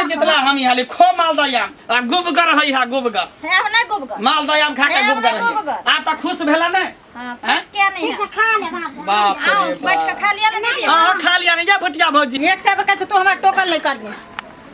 तू जितला हम यहाँ खो मालदह आम आ गुबगर है हा गुबगर हे अब नहीं गुबगर। मालदह आम खा के हे, अब गुबगर नहीं है गुबगर। आ त खुश भेला ने हाँ, हैं? खुश किया नहीं ठीक है। छै, खा ले बाप। बाप आओ, रे बैठ के बाप। खा लिया ना दीदी। अहाँ खा लिया ने जा भुटिया भौजी। एक से बका तू हमरा टोकल नहीं करिए।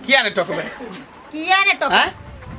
किया ने टोकबे? किया ने टोकबे? हैं?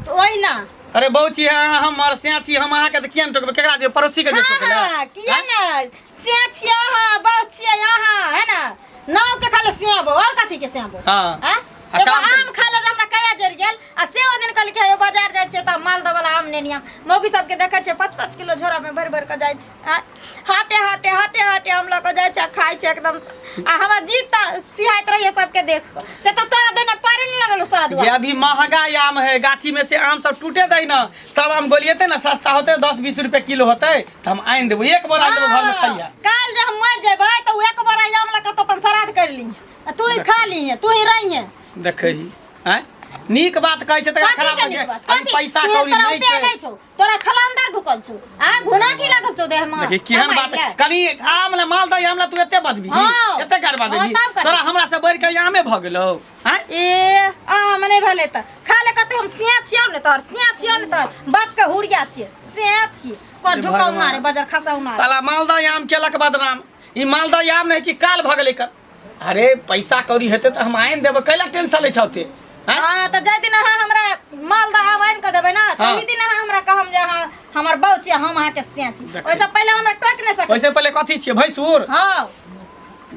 तो ओही ना। अरे बहू छी अहाँ हमर सिया छी, हम अहाँके तऽ किया ने टोकबै? केकरा दियौ? पड़ोसी के जे टोकलै? हाँ, किया ने सिया छियै अहाँ, बहू छियै अहाँ, है ना? नाव के खाली सियाबो और कथी के सियाबो? हाँ। हैं? आ एगो काम आम खा ले जे हमरा कया जरि गेल आ से ओ दिन कहलकै हे बाजार जाइ छियै तऽ मालदह वाला आम नेने आम। मौगी सबके देखै छियै 5-5 किलो झोरा में भरि भरि कऽ जाइ छै। आँय? हाटे हाटे हाटे हाटे आम लऽ कऽ जाइ छै आ खाइ छै एकदम से। आ हमरा जीत तऽ सिहाइत रहैये सबके देख कऽ। से तऽ तोरा देने पारे नहि लगल सारा ये दुआर। अभी महंगा आम है, गाछी में से आम सब टूटे दे ना, सब आम गोलिएते ना, सस्ता होते 10-20 रुपए किलो होते तो हम आनि देबो, एक बोरा आनि देबो घर में खाइया। काल्हि जे हम मरि जेबै तऽ ओ एक बोरा आम लऽ कऽ तो अपन श्राद्ध करि लिहे आ तू ही खा लिहे, तू ही रहिहे। देखै ही आँय नीक बात कहै छै तकरा कथी खराब के नीक लगे। बात? अभी कथी? पैसा तू कौड़ी तोरा नहीं रुपया छै। नहीं छौ, तोरा खलांदर ढुकल छौ आ घुनाठी लागल छौ देह में। देखी केहन कमाइ बात ले। कनी आम ला मालदह आम ला तू एते बजबी हाँ। एते गरबा हाँ, देबी तब कथी? तोरा हमरा से बढ़ के आमे भ गेलौ आँय? ए आम नहीं भेलै तऽ खा ले कते हम सिया छियौ ने तोहर, सिया छियौ ने तोहर बाप के हुरिया छियै, सिया छियै कर हे ढुकौना भगवान। रे बजर खसौना रे। साला मालदह आम केलक बदनाम, ई मालदह आम नहीं कि काल भ गेलै कर। अरे पैसा कौड़ी हेतै तऽ हम आनि देबै, कैला टेंशन लै छौ ते? आँय? हाँ तऽ जाहि दिन अहाँ हमरा मालदह आम आनि कऽ देबै ना, हाँ। ताहि दिन अहाँ हमरा कहम जे अहाँ हमर बहू छियै, हम अहाँके सिया छी। देखी। ओहिसँ पहिले हमरा टोकि नहि सकै। ओहिसँ पहिले कथी छियै भैंसुर? हाँ।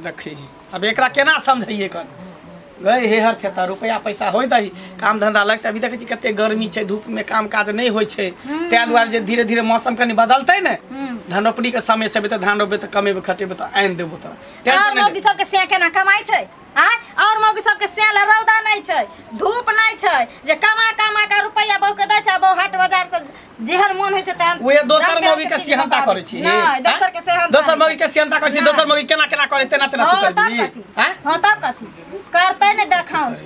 देखी अब एकरा केना समझैयै कन गए हे हर खेता रुपया पैसा होय दही काम धंधा लगतै। अभी देखै छी कते गर्मी छै, धूप में काम काज नहि होइ छै, ताहि दुआरे जे धीरे धीरे मौसम कनि बदलतै ने, धान रोपनी के समय से तऽ धान रोपबै तऽ कमेबै खटेबै तऽ आनि देबो तऽ टेंशन और नहि मौगी ले। सबके सिया केना कमाइ छै? आँय? और मौगी सबके सिया लए रौदा नहि छै, धूप नहि छै, जे कमा कमा के रुपैआ बहू के दै छै, आ बहू हाट बाजार से जेहन मोन होइ छै तेहन उहे दोसर रंग मौगी बिरंग के चीज सिहंता मंगाबै करै छी। नहि, दोसर के सिहंता दोसर नहि। मौगी के सिहंता करै छी, नहि। दोसर मौगी केना केना करै तेना तेना तू हाँ, तब करबी। कथी? आँय? हाँ, तब कथी? करतै ने देखाउस।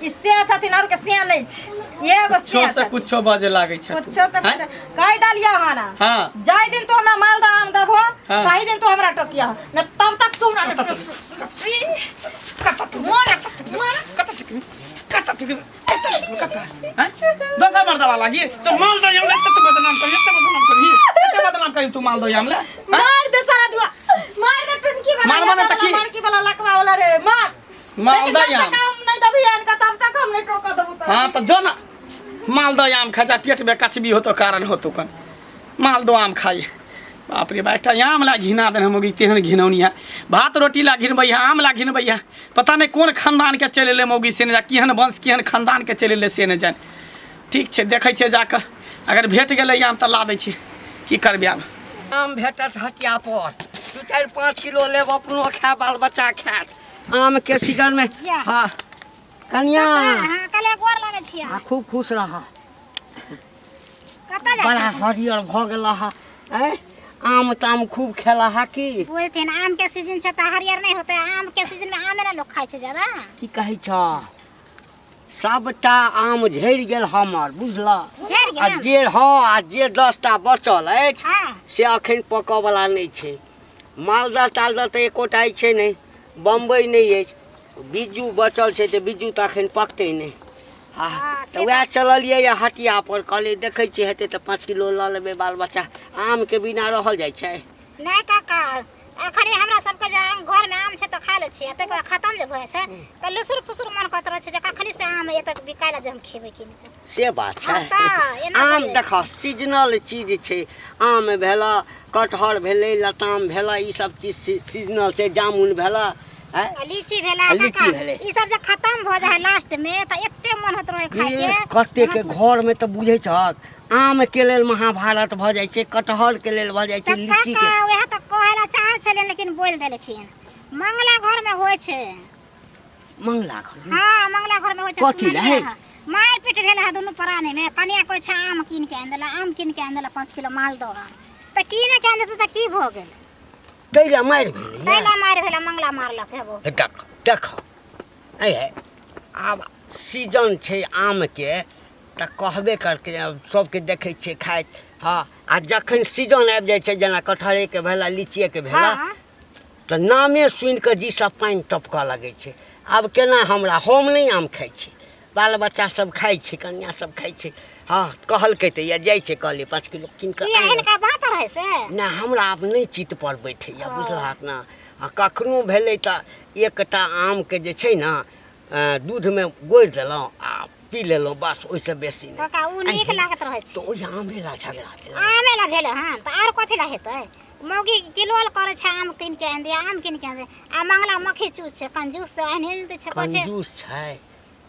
ई सिया छथिन और के सिया नहि छै। एगो कुछो सिया से छथिन। कुछो बजे लागै छै तू। कुछो से आँय? कुछो कहि देलियौ हन। हाँ। जाहि दिन तू हमरा मालदह आम देबहो, हाँ। ताहि दिन तू हमरा टोकिया न तब तक तू हमरा कतऽ टोक मोर मोर कतऽ टोकबी? कतऽ टोकबी? कतऽ टोकबी? कतऽ? आँय? दोसर मर्दवा लागी तो मालदह आम ले एते बदनाम करी, एते बदनाम करी, एते बदनाम करी तू मालदह आम ले, आँय? मार दे सारा दुआ, मार दे टुनकी वाला। मारबो ने तऽ की? मारकी वाला लकवा वाला रे मार। मालदह लेकिन जब आम। तक आम नहीं देबही आन के तब तक हम नहीं टोका देबू तोरा। हाँ तऽ जो ना मालदह आम खा जा, पेट में कचबी होतो कारण होतो कन मालदह आम खाइ। बाप रे बा, एकटा आम ला घिना देने हम मौगी, तेहन घिनौनी है। भात रोटी ला घिनबै है, आम ला घिनबै है, पता नहीं कोन खानदान के चलि एलै मौगी से नहि जा, केहन वंश केहन खानदान के चलि एलै से नहि जानि। ठीक छै, देखै छियै जाकऽ, अगर भेट गेलै आम तऽ ला दै छी, की करबै आब। आम भेटत हटिया पर 2-4-5 किलो लेब, अपनो खायब बाल बच्चा खायत। आम के सीजन में। जा। हाँ कनिया। हाँ, कले गोर लागै छियै। हाँ, खूब खुश रह। कतऽ जाइ बड़ा छी? हरियर भऽ गेल हा। ऐं आम ताम खूब खेला हा की? बोलथिन आम के सीजन छै तऽ हरियर नहि होतै? आम के सीजन में आमे ने लोक खाइ छै ज्यादा। की कहै छ, सबटा आम झड़ि गेल हमर, बुझल? झड़ि गेल आ आम? जे हँ, आ जे 10टा बचल अछि हाँ। से अखन पकऽ वाला नहि छै। मालदह तालदह तऽ एकोटा छै नहि, बम्बई नहि अछि, बिज्जू बचल छै तऽ बिज्जू तऽ अखन पकतै नहि। आ हँ, से तऽ वएह चललियै यऽ हटिया पर, कहलियै देखै छियै हेतै तऽ 5 किलो लऽ लेबै बाल बच्चा। आमके बिना रहल जाइ छै? नहि काका, अखन हमरा सबके जे आम घरमे आम छै तऽ खा लै छियै, ताहिके बाद खतम जे भऽ जाइ छै तऽ लुसुर फुसुर मन करैत रहै छै जे कखनी से आम एतऽ बिकाय लए जे हम खेबै कि नहि। से बात छै। हँ तऽ एना आम भऽ जाइ। देख, सीजनल चीज छै। आम भेल, कटहर भेलै, लताम भेल, ई सब चीज सीजनल छै। जामुन भेल, आँय? आ लीची भेलै आ लीची काका, भेलै। ई सब जे खतम भऽ जाइ है लास्ट मे तऽ एते मन होइत रहै खाय ए, के। कते के घर में तऽ बुझै छहक आम के लेल महाभारत भऽ जाइ छै, कटहर के लेल भऽ जाइ छै, तऽ लीची के। काका वएह तऽ कहै लए चाहै छलियै लेकिन बोलि देलखिन। मंगला घर मे होइ छै। मंगला घर में? हाँ, मंगला घर में होइ छै। कथी सुनलियै लए? हँ। मारि पीट भेल है दुनू प्राणी में। कनिया कहै छै आम कीन के आनि देला, आम कीन के आनि देला 5 किलो मालदह आम। तऽ कीन के आनि देतै तऽ की भऽ गेल? ताहि लए मारि भेलै? ताहि लए मारि भेलै, मंगला मारलक हेबो। हे देख देख, ऐ हे आब सीजन छै आमके तऽ कहबे करतै, आब सबके देखै छियै खाइत। हँ, आ जखन सीजन आबि जाइ छै, जेना कटहरेके भेल आ लीचिएके भेल, हाँ। तऽ नामे सुनि कऽ जीसँ पानि टपकऽ लगै छै। आब केना हमरा, हम नहि आम खाइ छी। बाल बच्चा सब खाइ छै, कनिया सब खाइ छै। हँ, कहलकै तऽ या जाइ छै, कहलियै 5 किलो कीन कऽ किया आनि। हिनका बात रहै से नहि, हमरा आब नहि चित्त पर बैठैए, बुझलहक ने? आ कखनो भेलै तऽ एकटा आमके जे छै ने दूधमे गोरि देलहुँ आ पी लेलहुँ, बस, ओहिसँ बेसी नहि। काका, ओ नीक लागैत रहै छै। तऽ ओहि आमे ला झगड़ा भेलै। आमे ला भेलै हन तऽ आर कथी ला हेतै? मौगी किलोल करै छै, आम कीन के आनि दे, आम कीन के आनि दे, आ मंगला मक्खी चूस छै, कंजूस से आनि नहि दै छै, कहै छै। कंजूस छै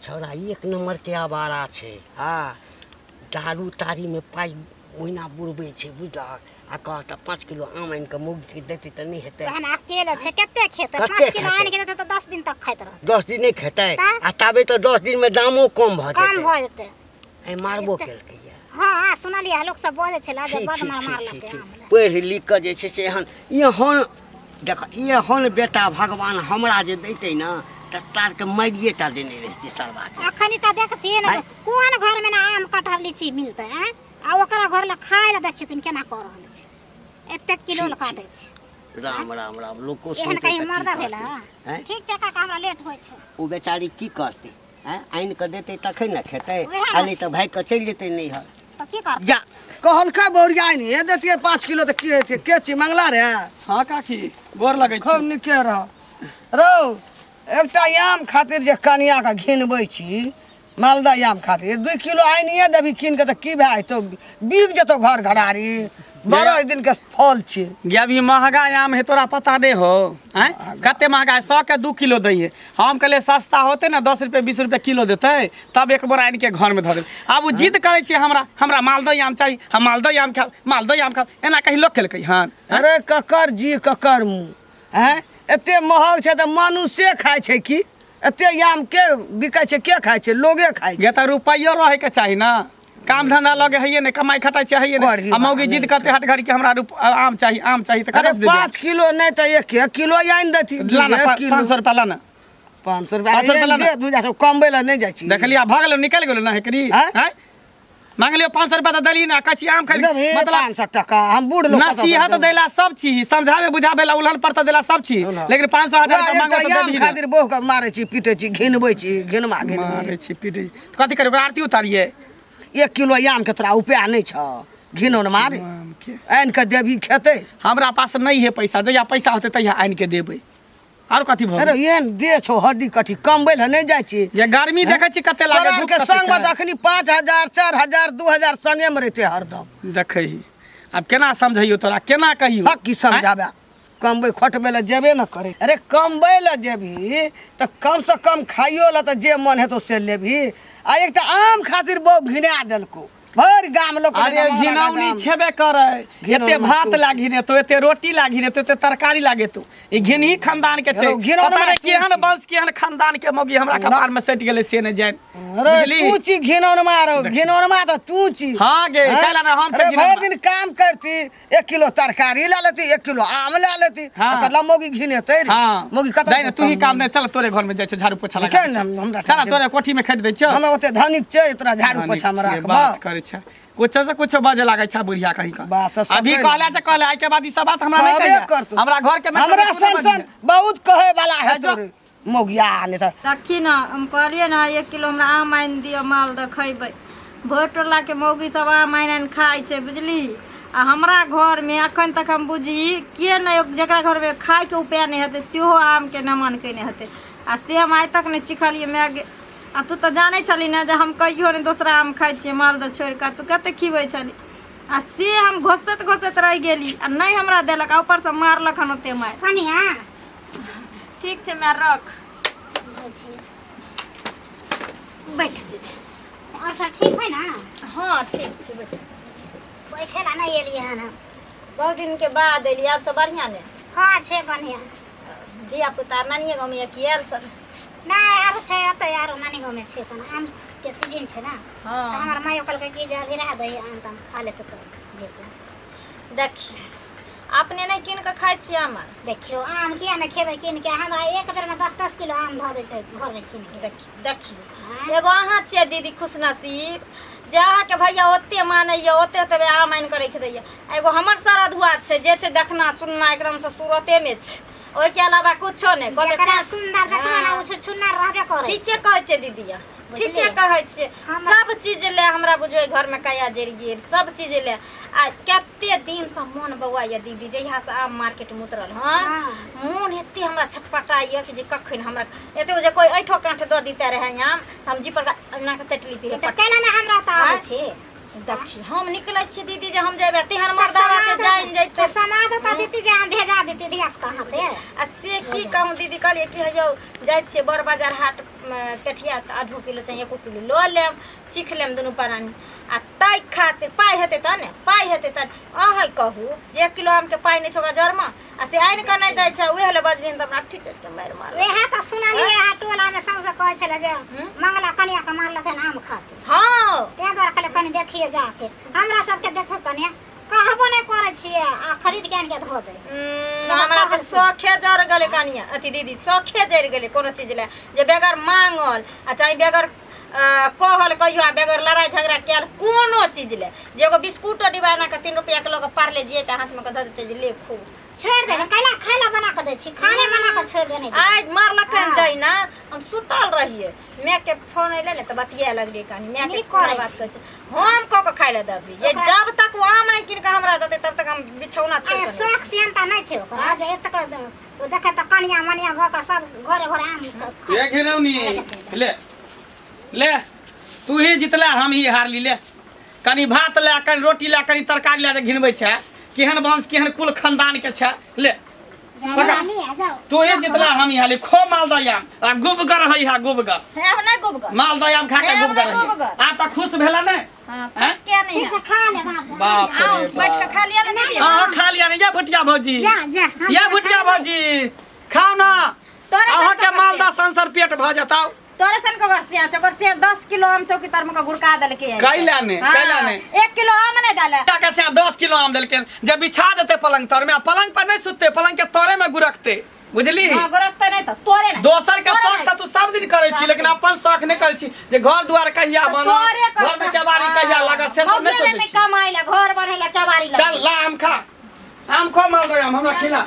छौड़ा, एक नम्बरके आवारा छै। हँ, दारू तारीमे पाइ ओहिना बुड़बै छै, बुझलहक? आ कहत तऽ 5 किलो आम आनि कऽ मौगीके देतै तऽ नहि हेतै? तहन अकेले छै, कते खेतै? कते 5 किलो खेतै? आनि के देतै तऽ 10 दिन तक खाइत रहतै। 10 दिन नहि खेतै? तऽ? आ ताबे तऽ 10 दिनमे दामो कम भऽ कम जेतै। भऽ जेतै। आइ मारबो केलकै यऽ। हँ, सुनलियै, लोक सब बजै छलै जे छी बड छी मार छी छी मारलकै छी आम लए। पढ़ि लिख कऽ जे छै से एहन एहन देख, एहन बेटा भगवान हमरा जे दैतै ने तऽ सारके मारिए टा देने रहितै सरबाके। अखनी तऽ देखथिन। आँय? कोन घर में ने आम कटहर लीची मिलतै? आँय, आ ओकरा घर लए खाय लए देखथिन केना कऽ रहल छै, एतेक किलो छी, लए छी। काटै छै। राम राम राम, लोको एहन सुनतै कहीं तऽ की मर्दा भेल? कहतै? हँ। आँय? ठीक छै काका, हमरा लेट होइ छै। ओ बेचारी की करतै? आँय, आनि कऽ देतै तखन ने खेतै। उएह आ ने नहि छै। तऽ भागि कऽ चलि जेतै नैहर। तऽ की करतै? जा। कहलकै बौरिया आनि देतियै 5 किलो तऽ की हेतै? के छी मंगला रे? हँ काकी, गोर लगै खूब छी। नीके रह। रौ, एकटा आम खातिर जे कनियाके घिनबै छी, मालदह आम खातिर 2 किलो आनिए देबही कीन के तऽ की भए जेतौ? बिक जेतौ घर घरारी, 12 दिन के फल छै। गे, अभी महगा आम है, तोरा पता नहीं हो? आँय, कते महगा है? 100 के 2 किलो दै है। हम कहलियै सस्ता होते ने, 10 रुपये 20 रुपये किलो देतै, तब एक बोरा आनि के घर में धऽ देबै। आब ओ जिद करै छै, हमरा हमरा मालदह आम चाही, हम मालदह आम खायब, मालदह आम खायब। एना कहीं लोक केलकै हन? अरे ककर जी ककर मुँह? आँय, एते महग छै तऽ मनुष्ये खाइ छै की? एते आम के बिकै छै, के खाइ छै? लोगे खाइ छै। गे, तऽ रुपैयो रहैके चाही ने, काम धंधा लगे हैये नहि, कमाइ खटाइ चाहिए नहि। करही आ मौगी जिद नहि। करते हट घड़ी के हमरा आम चाही, आम चाही, तऽ अरे कतऽ से देबै? 5 किलो नहि तऽ 1 किलो आनि देती। ला ना। 1 किलो। 500 रुपया ला ना। 500 रुपया? 500 रुपया ला ना। दे, दू हजार कमबै लए नहि जाइ छी। देखलियै, भऽ गेलो, निकलि गेलो ना हेकरी। आँय? आँय, मांगलियो 500 रुपया तऽ देली ना, कहै छी आम खाइ। देबही? मतलब 500 टका हम बूढ़ लोग कतऽ से नसीहत देबै? देला सब छी, समझावे बुझावे ला उलहन पर तऽ देला सब छी, उलहन। लेकिन 500 हजार वएह रुपया मांगो एकटा तऽ आम देबही ना। खातिर बहु के मारै छी, पीटै छी, घिनबै छी, घिनमा घिनबै। मारै छी, पीटै छी, कथी करी? ओकरा आरती उतारियै? 1 किलो आम के तोरा उपाय नहि छौ? घिनौन मारे। आम के आनि कऽ देबही, खेतै? हमरा पास नहीं है पैसा, जहिया पैसा होतै तहिया आनि के देबै। आर कथी भऽ अरे गेल? एहन देह छौ, हड्डी कट्ठी, कमबै लए नहि जाइ छी। जे गर्मी देखै छी कते तोरा लागे, धूप आरके कते संगमे छै। तऽ अखनी 5000, 4000, 2000 संगेमे रहितै हरदम। देखै ही, आब केना समझैयौ तोरा, केना कहियौ? हक की समझाबे? कमबै खटबै लए जेबे ने करै। अरे कमबै लए जेबही तऽ कमसँ कम खाइयो लए तऽ जे मन हेतौ से लेबही। आ एकटा आम खातिर बहु घिना देलकौ, भरि गाम लोक कहै अरे छै, मंगला घिनौनी गाम। छेबे करै, घिनौनी एते भात तू। लागी ने तो, एते रोटी लागी ने तो, एते तरकारी लागे तो, ई घिनही खानदान के छै। यौ, घिनौनी पता नहि तू केहन छी। वंश, केहन खानदान के मौगी हमरा कपार में सटि गेलै से नहि जानि। अरे बुझली? तू छी घिनौनमा रौ, घिनौनमा तऽ तू छी। हाँ गे, हैं? कैला ने हम छी अरे घिनौनमा? भरि दिन काम करती, 1 किलो तरकारी ला लेती, 1 किलो आम ला लेती। हाँ। तऽ मौगी घिनेतै रे। हाँ। मौगी कतऽ दाइ ने, तू ही काम नहि, चल तोरे घर में जाइ छौ, झाड़ू पोछा लगा के दै ने छौ। हमरा चल ना, तोरे कोठी में खटि दै छियौ। हमरा ओते धनिक छै तोरा झाड़ू धनिक पोछा में छियै, राखब? बात करै छै, कुछो से कुछो बजे लागै छै बुढ़िया कहीं का। बास, सब अभी कहि कहला तऽ कहला, आइ के बाद ई सब बात हमरा नहि कहबे कहिया। करतौ। हमरा घर के मैटर हमरा में तू नहि सन सन बजिहे। बहुत कहे वाला है। जो। तोरे मौगिया नहि तऽ देखी ने, हम कहलियै ने 1 किलो हमरा आम आनि दिअ, मालदह खयबै। भरि टोलाके मौगी सब आम आनि आनि खाइ छै, बुझली? आ हमरा घरमे एखन तक हम बुझही के नहि, जकरा घरमे खाइके उपाय नहि हेतै सेहो आमके नमन कयने हेतै, आ से हम आइ तक नहि चिखलियै माय गे। आ तू तऽ जानै छलही ने जे हम कहियो नहि दोसरा आम खाइ छियै मालदह छोड़ि कऽ। तू कतेक खिबै छलही, आ से हम घोसैत घोसैत रहि गेली आ नहि हमरा देलक, आ ऊपरसँ मारलक हन ओते मारि। कनिया। ठीक छै माय, रख। बुझी बैठ दीदी, और सब ठीक है ना? हँ, ठीक छै, बैठ। बैठे ला नहीं एलियै हन हम। बहुत दिनके बाद एलियै। आओर सब बढ़िआँ ने? हाँ, छै बढ़िया। धिया पुता नानिये गाँवमे यऽ कि आयल सब? नहीं, आरो छै ओतऽ, आरो नानी गाँवमे छै। अपन आम के सीजन छै ने। हँ। तऽ हमर मायो कहलकै कि जे अभी रह दही आम, तऽ हम खा लेतै तऽ जेतै। देखी, अपने नहि कीन कऽ खाइ छियै आम आर? देखियौ, आम किया नहि खेबै कीन के? हमरा एक बेरमे 10-10 किलो आम धऽ दै छै घरमे कीन के। देखियौ, देखियौ, एगो अहाँ छियै दीदी खुशनसीब जे अहाँके भैया ओते मानैए, ओते ओते आम आनि कऽ राखि दैए। आ एगो हमर सारा धुआ छै जे छै देखना सुनना एकदमसँ सूरतेमे छै, ओहिके अलावा कुछो नहि कहतै। जकरा से सुन्दर देखबै ने, ओ छुछुन्नर रहबे करै। ठीके कहै छै दीदी। ठीके कहै छियै। सब चीज ले हमरा बुझो घर में काया जरि गेल, सब चीज ले। आ कते दिन से मोन बौआ या दीदी, जहिया से आम मार्केट में उतरल हँ, मोन एते हमरा छटपटा यऽ कि जे कखन हमरा एते जे कोई ऐठो कांठ दऽ दिते रहे आम, तऽ हम जी पर एना के चटि लेती रहे। तऽ केना ने हमरा तऽ आबै छी। देखी हम निकलै छी दीदी, जे हम जेबै तेहन मर्दावा छै जाइन जैते। तऽ समाद तऽ देती जे हम भेजा देती धिया पुता हाथे। आ से की कहूँ दीदी, कहलियै कि हे यौ जाइ छियै बड़ बाजार हाट पेठिया, तऽ आधो किलो चाहे एको किलो लऽ लेब, चीख लेब दुनू प्राणी। आ ताहि खातिर पाइ हेतै तऽ ने, पाइ हेतै तऽ अहाँ कहू जे 1 किलो आमके पाइ नहि छै ओकरा जरमे, आ से आनि कऽ नहि दै छै। उएह लए बजलियनि तऽ हमरा ठीक चढ़ि कऽ मारि मारल। वएह तऽ सुनलियै अहाँ टोलामे सबसँ कहै छलै जे मंगला कनिया के मारलखिन आम खातिर। हँ, ताहि दुआरे कहलियै कनि देखिए जाके। हमरा सबके देखो कनिया कहबो नहि करै छियै आ खरीद के आनि के धो दे। हमरा तऽ शौखे जर गेलै कनिया, अथी दीदी, शौखे जरि गेलै कोनो चीज लए जे बेगर मांगल आ चाहे बेगर कहल कहियो आ बेगर लड़ाइ झगड़ा कयल कोनो चीज ले, जे एगो बिस्कुटो डिब्बा एना कऽ 3 रुपया के लऽ कऽ पारले जियै तऽ हाथमे कऽ धऽ देतै जे ले खूब। छोड़ि देबै कैला, खाय ला बना कऽ दै छी, खाने बना कऽ छोड़ि देने। आइ मारलकनि जहिना हम सुतल रहियै, माय के फोन अयलै ने तऽ बतिया लगलियै कनी माय के। नीक करै बात कहै छै, हम कऽ कऽ खाय लए देबही जे जब तक ओ आम नहि कीन कऽ हमरा देतै तब तक हम बिछौना छोड़ि आ कऽ नहि। शौक सेहनता नहि छै ओकरा जे एतेक ओ देखै तऽ कनिया मनिया भऽ कऽ सब घरे घरे आम ये घिरौनी, ले ले, तू ही जितला हम ही हारली। ले कनी भात ले, कनी रोटी ले, कनी तरकारी ले। जे घिनबै छै केहन वंश केहन कुल खानदान के छै, ले पकड़। तू ही जितला हम ही हारली। खो मालदह आम आ गुबगर है, हा गुबगर। हे आब नहि गुबगर। मालदह आम खा के हे, गुबगर आब है। नहि गुबगर। आब तऽ खुश भेला ने? हाँ, हैं? खुश किया नहीं ठीक है? छै, खा ले बाप। बाप आओ रे बैठ के बाप। खा लिया ना दीदी। अहाँ खा लिया ने या भुटिया भौजी? जा जा हम या भुटिया भौजी खाओ ना। तोरे सन अहाँ के के मालदह संसर पेट भऽ जताउ। तोरे सन के वर्षिया छै, वर्षिया 10 किलो आम चौकी तर में के गुड़का देलकै है। कैला ने, हाँ, कैला ने? 1 किलो आम नहीं डाले। के से 10 किलो आम देलखिन जे बिछा देते पलंग तर में, आ पलंग पर नहीं सुतते, पलंग के तरे में गुरकते, बुझली? हाँ, गोरखते नहीं तो तोरे नहीं। दोसर के तोरे शौक नहीं। तऽ तू सब दिन करै छी, लेकिन अपन शौक नहि करै छी जे घर दुआर कहिया तऽ बनत, तोरे घर में केबाड़ी कहिया लागत, से सब नहि मौगिए सोचै लेतै छी। कमाइ ला, घर बनै ला, केबाड़ी ला। चल ला आम खा, आम खो, मालदह आम हमरा खिला।